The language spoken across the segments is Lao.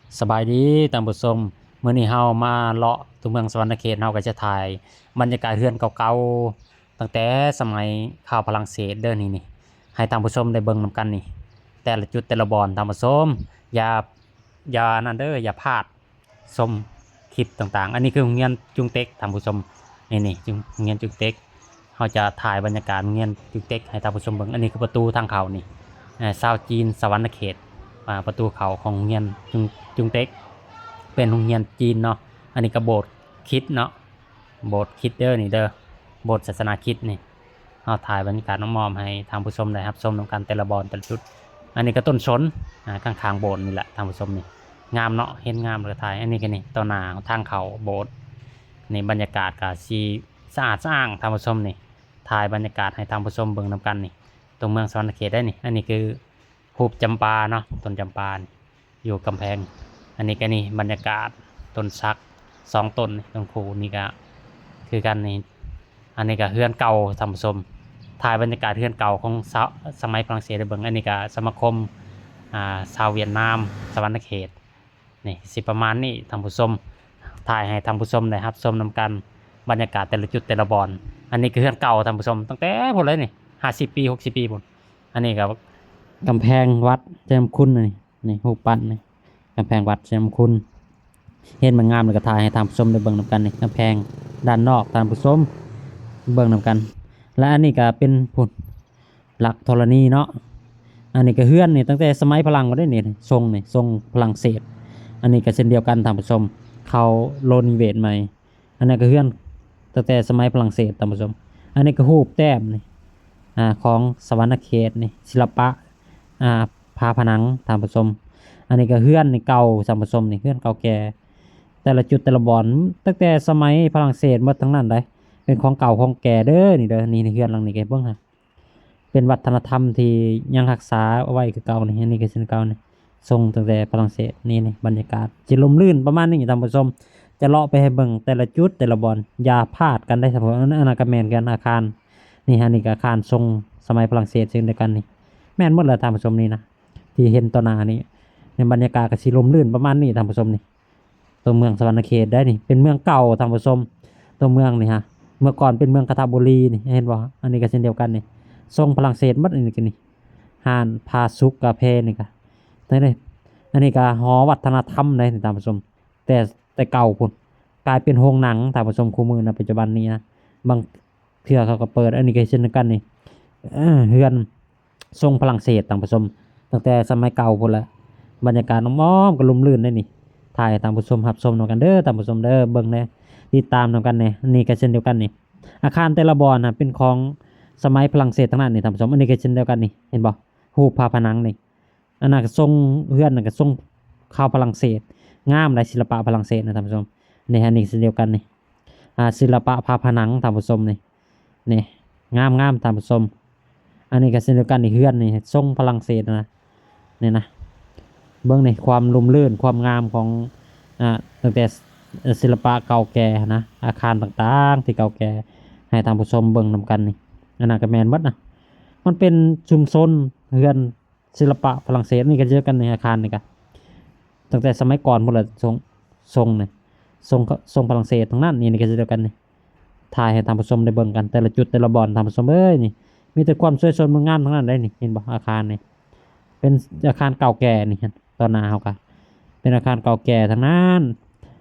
ສະບາຍດີທ່ານຜູ້ຊົມ, ມື້ນີ້ເຮົາມາເລາະຕົວເມືອງສະຫວັນນະເຂດ, ເຮົາກໍຈະຖ່າຍບັນຍາກາດເຮືອນເກົ່າໆ ຕັ້ງແຕ່ສະໄໝຄາວຝຣັ່ງເສດເດີ. ນີ້ ນີ້ ໃຫ້ທ່ານຜູ້ຊົມໄດ້ເບິ່ງນຳກັນນີ້ ແຕ່ລະຈຸດແຕ່ລະບ່ອນ. ທ່ານຜູ້ຊົມ ຢ່າ ຢ່ານັ້ນເດີ ຢ່າພາດ ຊົມຄລິບຕ່າງໆ. ອັນນີ້ຄືໂຮງຮຽນຈຸງເຕັກທ່ານຜູ້ຊົມ. ນີ້ ນີ້ ຈຸງ ໂຮງຮຽນຈຸງເຕັກ. ເຮົາຈະຖ່າຍບັນຍາກາດໂຮງຮຽນຈຸງເຕັກໃຫ້ທ່ານຜູ້ຊົມເບິ່ງ. ອັນນີ້ຄືປະຕູທາງເຂົ້ານີ້ ເອີ ຊາວຈີນສະຫວັນນະເຂດ. ອ່າ ປະຕູເຂົ້າຂອງໂຮງຮຽນຈຸງ ຈຸງເຕັກ ເປັນໂຮງຮຽນຈີນເນາະ. ອັນນີ້ກໍໂບດຄຣິດເນາະ, ໂບດຄຣິດເດີ ນີ້ເດີ ໂບດສາສະໜາຄຣິດນີ້. ເຮົາຖ່າຍບັນຍາກາດອ້ອມໆໃຫ້ທ່ານຜູ້ຊົມໄດ້ຮັບຊົມນຳກັນ ແຕ່ລະບ່ອນແຕ່ລະຈຸດ. ອັນນີ້ກໍຕົ້ນສົນ ອ່າ ຂ້າງໆໂບດນີ້ແຫຼະທ່ານຜູ້ຊົມ. ນີ້ງາມເນາະ, ເຫັນງາມແລ້ວກໍຖ່າຍ. ອັນນີ້ກໍນີ້ ຕໍ່ໜ້າທາງເຂົ້າໂບດນີ້ ບັນຍາກາດກໍຊິສະອາດສະອ້າງທ່ານຜູ້ຊົມ. ນີ້ຖ່າຍບັນຍາກາດໃຫ້ທ່ານຜູ້ຊົມເບິ່ງນຳກັນນີ້ ຕົວເມືອງສະຫວັນນະເຂດໄດ໋ນີ້. ອັນນີ້ຄືຮູບຈຳປາເນາະ, ຕົ້ນຈຳປານີ້ ຢູ່ກຳແພງ. ອັນນີ້ກໍນີ້ບັນຍາກາດຕົ້ນສັກສອງຕົ້ນນີ້, ຕົ້ນຄູນີ້ກໍຄືກັນນີ້. ອັນນີ້ກໍເຮືອນເກົ່າທ່ານຜູ້ຊົມ, ຖ່າຍບັນຍາກາດເຮືອນເກົ່າຂອງຊາວ ສະໄໝຝຣັ່ງເສດໃຫ້ເບິ່ງ. ອັນນີ້ກໍສະມາຄົມ ອ່າ ຊາວຫວຽດນາມສະຫວັນນະເຂດ. ນີ້ຊິປະມານນີ້ທ່ານຜູ້ຊົມ, ຖ່າຍໃຫ້ທ່ານຜູ້ຊົມໄດ້ຮັບຊົມນຳກັນ ບັນຍາກາດແຕ່ລະຈຸດແຕ່ລະບ່ອນ. ອັນນີ້ກໍເຮືອນເກົ່າທ່ານຜູ້ຊົມ, ຕັ້ງແຕ່ພຸ້ນເລີຍນີ້ ຫ້າສິບປີ ຫົກສິບປີພຸ້ນ. ອັນນີ້ກໍກຳແພງວັດໄຊຍະມະຄຸນນີ້. ນີ້ຮູບປັ້ນນີ້ ກຳແພງວັດໄຊຍະມະຄຸນ. ເຫັນມັນງາມແລ້ວກໍຖ່າຍໃຫ້ທ່ານຜູ້ຊົມໄດ້ເບິ່ງນຳກັນນີ້, ກຳແພງດ້ານນອກທ່ານຜູ້ຊົມເບິ່ງນຳກັນ. ແລະ ອັນນີ້ກໍເປັນພຸ້ນ ຫຼັກທໍລະນີເນາະ. ອັນນີ້ກໍເຮືອນນີ້ ຕັ້ງແຕ່ສະໄໝຝຣັ່ງພຸ້ນເດ້ນີ້, ຊົງນີ້ ຊົງຝຣັ່ງເສດ. ອັນນີ້ກໍເຊັ່ນດຽວກັນທ່ານຜູ້ຊົມ, ເຂົາໂລນີເວດໃໝ່. ອັນນັ້ນກໍເຮືອນຕັ້ງແຕ່ສະໄໝຝຣັ່ງເສດທ່ານຜູ້ຊົມ. ອັນນີ້ກໍຮູບແຕ້ມນີ້ ອ່າ ຂອງສະຫວັນນະເຂດນີ້, ສິລະປະ ອ່າ ຝາຜະໜັງທ່ານຜູ້ຊົມ. ອັນນີ້ກໍເຮືອນນີ້ເກົ່າທ່ານຜູ້ຊົມນີ້, ເຮືອນເກົ່າແກ່ ແຕ່ລະຈຸດແຕ່ລະບ່ອນ ຕັ້ງແຕ່ສະໄໝຝຣັ່ງເສດໝົດທັງນັ້ນໃດ໋, ເປັນຂອງເກົ່າຂອງແກ່ເດີນີ້ເດີ. ນີ້ ນີ້ເຮືອນຫຼັງນີ້ ເບິ່ງຫັ້ນ ເປັນວັດທະນະທຳທີ່ຍັງຮັກສາເອົາໄວ້ຄືເກົ່ານີ້. ອັນນີ້ກໍເຊັ່ນເກົ່ານີ້ ຊົງຕັ້ງແຕ່ຝຣັ່ງເສດ. ນີ້ ນີ້ບັນຍາກາດຊິລົມລື່ນປະມານນີ້ທ່ານຜູ້ຊົມ, ຈະເລາະໄປໃຫ້ເບິ່ງແຕ່ລະຈຸດແຕ່ລະບ່ອນ, ຢ່າພາດກັນໄດ໋ທ່ານຜູ້ຊົມ. ອັນນັ້ນກໍແມ່ນກັນ ອາຄານນີ້, ອັນນີ້ກໍອາຄານຊົງສະໄໝຝຣັ່ງເສດເຊັ່ນດຽວກັນນີ້, ແມ່ນໝົດແຫຼະທ່ານຜູ້ຊົມ. ນີ້ນະ ທີ່ເຫັນຕໍ່ໜ້ານີ້ ໃນບັນຍາກາດກໍຊິລົມລື່ນປະມານນີ້ທ່ານຜູ້ຊົມນີ້. ຕົວເມືອງສະຫວັນນະເຂດໄດ໋ນີ້ ເປັນເມືອງເກົ່າທ່ານຜູ້ຊົມ. ຕົວເມືອງນີ້ຮະ ເມື່ອກ່ອນເປັນເມືອງຄະທະບູລີນີ້ ເຫັນບໍ່? ອັນນີ້ກໍເຊັ່ນດຽວກັນນີ້ ຊົງຝຣັ່ງເສດໝົດ. ອັນນີ້ກໍນີ້ ຮ້ານຜາສຸກກາເຟນີ້ກໍ ອັນນີ້ກໍຫໍວັດທະນະທຳໄດ໋ນີ້ທ່ານຜູ້ຊົມ, ແຕ່ ແຕ່ເກົ່າພຸ້ນ ກາຍເປັນໂຮງໜັງທ່ານຜູ້ຊົມ. ຄູ່ມື້ນະ ປັດຈຸບັນນີ້ນະ ບາງເທື່ອເຂົາກໍເປີດ. ອັນນີ້ກໍເຊັ່ນດຽວກັນນີ້ ເຮືອນ ຊົງຝຣັ່ງເສດທ່ານຜູ້ຊົມ, ຕັ້ງແຕ່ສະໄໝເກົ່າພຸ້ນແຫຼະ. ບັນຍາກາດອ້ອມໆກໍລົມລື່ນເດ້ນີ້, ຖ່າຍໃຫ້ທ່ານຜູ້ຊົມຮັບຊົມນຳກັນເດີທ່ານຜູ້ຊົມເດີ, ເບິ່ງແດ່ ຕິດຕາມນຳກັນແດ່. ນີ້ກໍເຊັ່ນດຽວກັນນີ້ ອາຄານແຕ່ລະບ່ອນນະ ເປັນຂອງສະໄໝຝຣັ່ງເສດທັງນັ້ນນີ້ທ່ານຜູ້ຊົມ. ອັນນີ້ກໍເຊັ່ນດຽວກັນນີ້ ເຫັນບໍ່? ຮູບຝາຜະໜັງນີ້ ອັນນັ້ນກໍຊົງ ເຮືອນນັ້ນກໍຊົງຄາວຝຣັ່ງເສດ, ງາມໄດ໋ ສິລະປະຝຣັ່ງເສດນະທ່ານຜູ້ຊົມ. ນີ້ ອັນນີ້ເຊັ່ນດຽວກັນນີ້ ອ່າ ສິລະປະຝາຜະໜັງທ່ານຜູ້ຊົມນີ້ ນີ້ ງາມໆທ່ານຜູ້ຊົມ. ອັນນີ້ກໍເຊັ່ນດຽວກັນນີ້ ເຮືອນນີ້ຊົງຝຣັ່ງເສດນະ ນີ້ນະ. ເບິ່ງນີ້ ຄວາມລົມລື່ນ ຄວາມງາມຂອງ ອ່າ ຕັ້ງແຕ່ ສິລະປະເກົ່າແກ່ນະ, ອາຄານຕ່າງໆທີ່ເກົ່າແກ່ ໃຫ້ທ່ານຜູ້ຊົມເບິ່ງນຳກັນນີ້. ອັນນັ້ນກໍແມ່ນໝົດນະ, ມັນເປັນຊຸມຊົນເຮືອນ ສິລະປະຝຣັ່ງເສດ. ນີ້ກໍເຊັ່ນດຽວກັນນີ້ ອາຄານນີ້ກໍຕັ້ງແຕ່ສະໄໝກ່ອນພຸ້ນລະ, ຊົງ ຊົງນີ້ ຊົງ ຊົງຝຣັ່ງເສດທັງນັ້ນ. ນີ້ ນີ້ກໍເຊັ່ນດຽວກັນນີ້ ຖ່າຍໃຫ້ທ່ານຜູ້ຊົມໄດ້ເບິ່ງກັນ ແຕ່ລະຈຸດແຕ່ລະບ່ອນ ທ່ານຜູ້ຊົມເອີຍ. ນີ້ມີແຕ່ຄວາມສວຍສົດງົດງາມທັງນັ້ນເດ້ນີ້, ເຫັນບໍ່? ອາຄານນີ້ເປັນອາຄານເກົ່າແກ່ນີ້, ຕໍ່ໜ້າເຮົາກໍເປັນອາຄານເກົ່າແກ່ທັງນັ້ນ.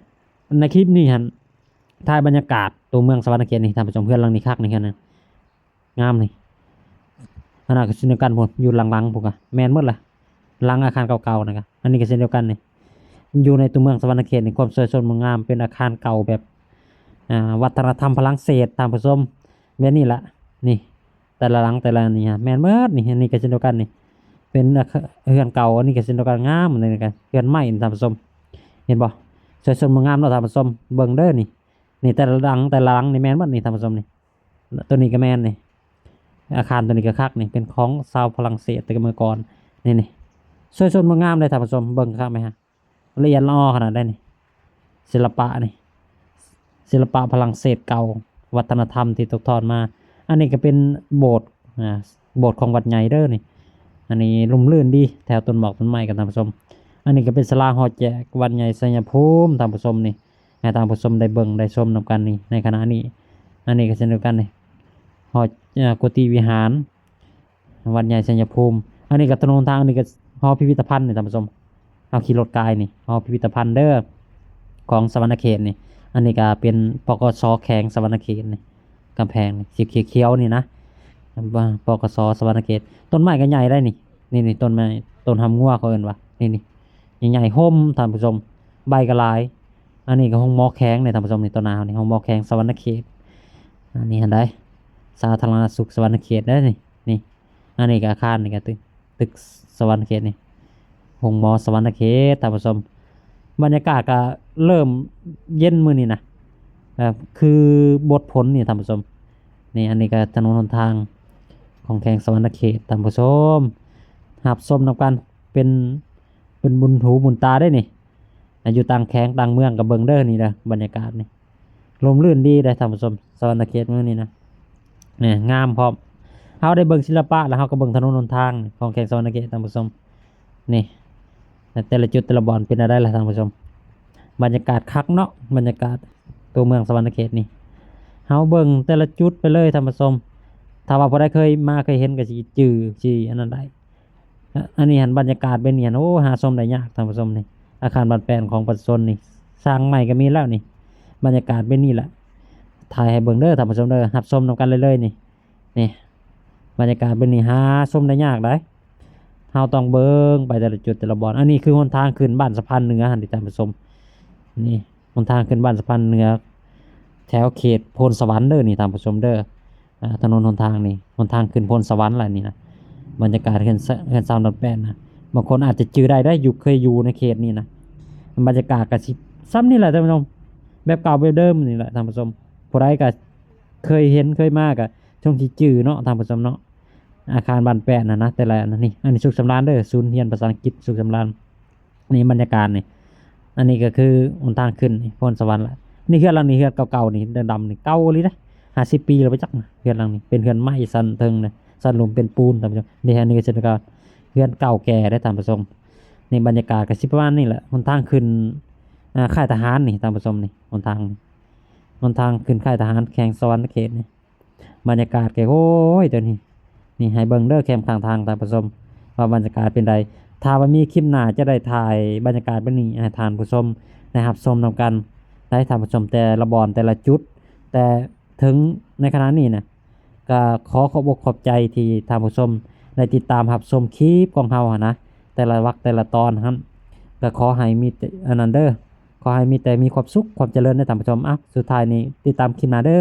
ໃນຄລິບນີ້ຫັ້ນ ຖ່າຍບັນຍາກາດຕົວເມືອງສະຫວັນນະເຂດນີ້ ທ່ານຜູ້ຊົມ, ເຮືອນຫຼັງນີ້ຄັກນີ້ ເຮືອນນີ້ ງາມນີ້. ອັນນັ້ນກໍເຊັ່ນດຽວກັນພຸ້ນ, ຢູ່ຫຼັງໆພຸ້ນກະແມ່ນໝົດລະ, ຫຼັງອາຄານເກົ່າໆນັ້ນກະ. ອັນນີ້ກໍເຊັ່ນດຽວກັນນີ້, ຢູ່ໃນຕົວເມືອງສະຫວັນນະເຂດນີ້ ຄວາມສວຍສົດງົດງາມ ເປັນອາຄານເກົ່າແບບ ອ່າ ວັດທະນະທຳຝຣັ່ງເສດ ທ່ານຜູ້ຊົມ, ແບບນີ້ລະ. ນີ້ ແຕ່ລະຫຼັງ ແຕ່ລະນີ້ ແມ່ນໝົດນີ້. ອັນນີ້ກໍເຊັ່ນດຽວກັນນີ້ ເປັນເຮືອນເກົ່າ, ອັນນີ້ກໍເຊັ່ນດຽວກັນ ງາມ. ອັນນີ້ກໍເຮືອນໄມ້ ທ່ານຜູ້ຊົມ, ເຫັນບໍ່? ສວຍສົດງົດງາມເນາະ ທ່ານຜູ້ຊົມ, ເບິ່ງເດີນີ້. ນີ້ ແຕ່ລະຫຼັງ ແຕ່ລະຫຼັງນີ້ແມ່ນໝົດນີ້ ທ່ານຜູ້ຊົມນີ້. ຕົວນີ້ກໍແມ່ນນີ້, ອາຄານຕົວນີ້ກໍຄັກນີ້, ເປັນຂອງຊາວຝຣັ່ງເສດແຕ່ເມື່ອກ່ອນ. ນີ້ ນີ້ ສວຍສົດງົດງາມເລີຍ ທ່ານຜູ້ຊົມ, ເບິ່ງຄັກໄໝຮະ? ລະອຽດລະອໍຂະໜາດໃດນີ້, ສິລະປະນີ້ ສິລະປະຝຣັ່ງເສດເກົ່າ, ວັດທະນະທຳທີ່ຕົກທອດມາ. ອັນນີ້ກໍເປັນໂບດ ອ່າ ໂບດຂອງວັດໃຫຍ່ເດີນີ້. ອັນນີ້ລົມລື່ນດີ ແຖວຕົ້ນໝອກຕົ້ນໄມ້ກັນ ທ່ານຜູ້ຊົມ. ອັນນີ້ກໍເປັນສາລາຫໍແຈກວັດໃຫຍ່ໄຊຍະພູມ ທ່ານຜູ້ຊົມນີ້ ໃຫ້ທ່ານຜູ້ຊົມໄດ້ເບິ່ງໄດ້ຊົມນຳກັນນີ້ ໃນຂະນະນີ້. ອັນນີ້ກໍເຊັ່ນດຽວກັນນີ້ ຫໍ ເອີ ກຸຕິວິຫານ ວັດໃຫຍ່ໄຊຍະພູມ. ອັນນີ້ກໍຖະໜົນຫົນທາງ ອັນນີ້ກໍຫໍພິພິທະພັນນີ້ທ່ານຜູ້ຊົມ ເຮົາຂີ່ລົດກາຍນີ້ ຫໍພິພິທະພັນເດີ ຂອງສະຫວັນນະເຂດນີ້. ອັນນີ້ກໍເປັນ ປກສ ແຂວງສະຫວັນນະເຂດນີ້ ກຳແພງນີ້ ສີຂຽວໆນີ້ນະ ປກສ ສະຫວັນນະເຂດ. ຕົ້ນໄມ້ກໍໃຫຍ່ໄດ໋ນີ້ ນີ້ໆ ຕົ້ນໄມ້ ຕົ້ນຫຳງົວເຂົາເອີ້ນວ່າ ນີ້ໆ ໃຫຍ່ໆ ຮົ່ມທ່ານຜູ້ຊົມ ໃບກໍຫຼາຍ. ອັນນີ້ກໍໂຮງໝໍແຂວງນີ້ທ່ານຜູ້ຊົມນີ້ ຕໍ່ໜ້າເຮົານີ້ ໂຮງໝໍແຂວງສະຫວັນນະເຂດ. ອັນນີ້ຫັ້ນໃດ໋ ສາທາລະນະສຸກສະຫວັນນະເຂດເດ້ນີ້ ນີ້. ອັນນີ້ກໍອາຄານນີ້ກໍຕຶກ ຕຶກສະຫວັນນະເຂດນີ້ ໂຮງໝໍສະຫວັນນະເຂດທ່ານຜູ້ຊົມ. ບັນຍາກາດກໍເລີ່ມເຢັນມື້ນີ້ນະ ເອີ ຄືບົດຝົນນີ້ທ່ານຜູ້ຊົມ. ນີ້ ອັນນີ້ກໍຖະໜົນຫົນທາງຂອງແຂວງສະຫວັນນະເຂດທ່ານຜູ້ຊົມ ຮັບຊົມນຳກັນ ເປັນ ເປັນບຸນຫູບຸນຕາເດ້ນີ້. ຢູ່ຕ່າງແຂວງຕ່າງເມືອງກໍເບິ່ງເດີ ນີ້ເດີ ບັນຍາກາດນີ້ ລົມລື່ນດີເດ້ທ່ານຜູ້ຊົມ. ສະຫວັນນະເຂດມື້ນີ້ນະ ນີ້ງາມພ້ອມ. ເຮົາໄດ້ເບິ່ງສິລະປະ ແລ້ວເຮົາກໍເບິ່ງຖະໜົນຫົນທາງຂອງແຂວງສະຫວັນນະເຂດທ່ານຜູ້ຊົມ. ນີ້ ແຕ່ລະຈຸດແຕ່ລະບ່ອນເປັນແນວໃດລະທ່ານຜູ້ຊົມ? ບັນຍາກາດຄັກເນາະ ບັນຍາກາດຕົວເມືອງສະຫວັນນະເຂດນີ້. ເຮົາເບິ່ງແຕ່ລະຈຸດໄປເລີຍທ່ານຜູ້ຊົມ. ຖ້າວ່າຜູ້ໃດເຄີຍມາເຄີຍເຫັນກໍຊິຈື່ ຊິອັນນັ້ນໄດ້. ອາ ອັນນີ້ຫັ້ນ ບັນຍາກາດແບບນີ້ຫັ້ນ ໂອ້ ຫາຊົມໄດ້ຍາກທ່ານຜູ້ຊົມນີ້. ອາຄານບ້ານແປ້ນຂອງປະຊາຊົນນີ້ ສ້າງໃໝ່ກໍມີແລ້ວນີ້. ບັນຍາກາດແບບນີ້ແຫຼະ ຖ່າຍໃຫ້ເບິ່ງເດີທ່ານຜູ້ຊົມເດີ ຮັບຊົມນຳກັນເລີຍໆນີ້. ນີ້ ບັນຍາກາດແບບນີ້ຫາຊົມໄດ້ຍາກໃດ໋ ເຮົາຕ້ອງເບິ່ງໄປແຕ່ລະຈຸດແຕ່ລະບ່ອນ. ອັນນີ້ຄືຫົນທາງຂຶ້ນບ້ານສະພານເໜືອຫັ້ນເດທ່ານຜູ້ຊົມ. ນີ້ ຫົນທາງຂຶ້ນບ້ານສະພານເໜືອ ແຖວເຂດໂພນສະຫວັນເດີນີ້ທ່ານຜູ້ຊົມເດີ. ອ່າ ຖະໜົນຫົນທາງນີ້ ຫົນທາງຂຶ້ນໂພນສະຫວັນລະນີ້ນະ. ບັນຍາກາດເຮືອນ ເຮືອນຊາວດອນແປ້ນນະ ບາງຄົນອາດຈະຈື່ໄດ້ເດ້ ຢູ່ ເຄີຍຢູ່ໃນເຂດນີ້ນະ. ບັນຍາກາດກໍຊິສ່ຳນີ້ແຫຼະທ່ານຜູ້ຊົມ ແບບເກົ່າແບບເດີມນີ້ແຫຼະທ່ານຜູ້ຊົມ. ຜູ້ໃດກໍເຄີຍເຫັນເຄີຍມາກໍຊົງຊິຈື່ເນາະທ່ານຜູ້ຊົມເນາະ. ອາຄານບ້ານແປ້ນຫັ້ນນະ ແຕ່ລະອັນນີ້ ອັນນີ້ສຸກສຳລານເດີ ສູນຮຽນພາສາອັງກິດສຸກສຳລານ. ນີ້ບັນຍາກາດນີ້ ອັນນີ້ກໍຄືຫົນທາງຂຶ້ນນີ້ໂພນສະຫວັນລະ. ນີ້ເຮືອນຫຼັງນີ້ ເຮືອນເກົ່າໆນີ້ ດຳໆນີ້ ເກົ່າອີ່ຫຼີເດ້ ຫ້າສິບປີແລ້ວບໍ່ຈັກນະ. ເຮືອນຫຼັງນີ້ເປັນເຮືອນໄມ້ຊັ້ນເທິງນະ ຊັ້ນລຸ່ມເປັນປູນທ່ານຜູ້ຊົມ. ນີ້ ອັນນີ້ກໍເຊັ່ນກັນ ເຮືອນເກົ່າແກ່ເດ້ທ່ານຜູ້ຊົມ. ນີ້ບັນຍາກາດກໍຊິປະມານນີ້ແຫຼະ ຫົນທາງຂຶ້ນ ອ່າ ຄ້າຍທະຫານນີ້ທ່ານຜູ້ຊົມ. ນີ້ຫົນທາງນີ້ ຫົນທາງຂຶ້ນຄ້າຍທະຫານແຂວງສະຫວັນນະເຂດນີ້. ບັນຍາກາດກໍ ໂອ້ຍ ຕົວນີ້ ນີ້ໃຫ້ເບິ່ງເດີແຄມຂ້າງທາງທ່ານຜູ້ຊົມ ວ່າບັນຍາກາດເປັນໃດ. ຖ້າວ່າມີຄລິບໜ້າຈະໄດ້ຖ່າຍບັນຍາກາດແບບນີ້ໃຫ້ທ່ານຜູ້ຊົມໄດ້ຮັບຊົມນຳກັນໄດ໋ທ່ານຜູ້ຊົມ. ແຕ່ລະບ່ອນແຕ່ລະຈຸດ ແຕ່ເຖິງໃນຂະນະນີ້ນະ ກໍຂໍຂອບອົກຂອບໃຈທີ່ທ່ານຜູ້ຊົມໄດ້ຕິດຕາມຮັບຊົມຄລິບຂອງເຮົາຫັ້ນນະ ແຕ່ລະວັກແຕ່ລະຕອນຫັ້ນ. ກໍຂໍໃຫ້ມີແຕ່ອັນນັ້ນເດີ ຂໍໃຫ້ມີແຕ່ມີຄວາມສຸກຄວາມຈະເລີນເດີທ່ານຜູ້ຊົມ. ອ່ະ ສຸດທ້າຍນີ້ຕິດຕາມຄລິບໜ້າເດີ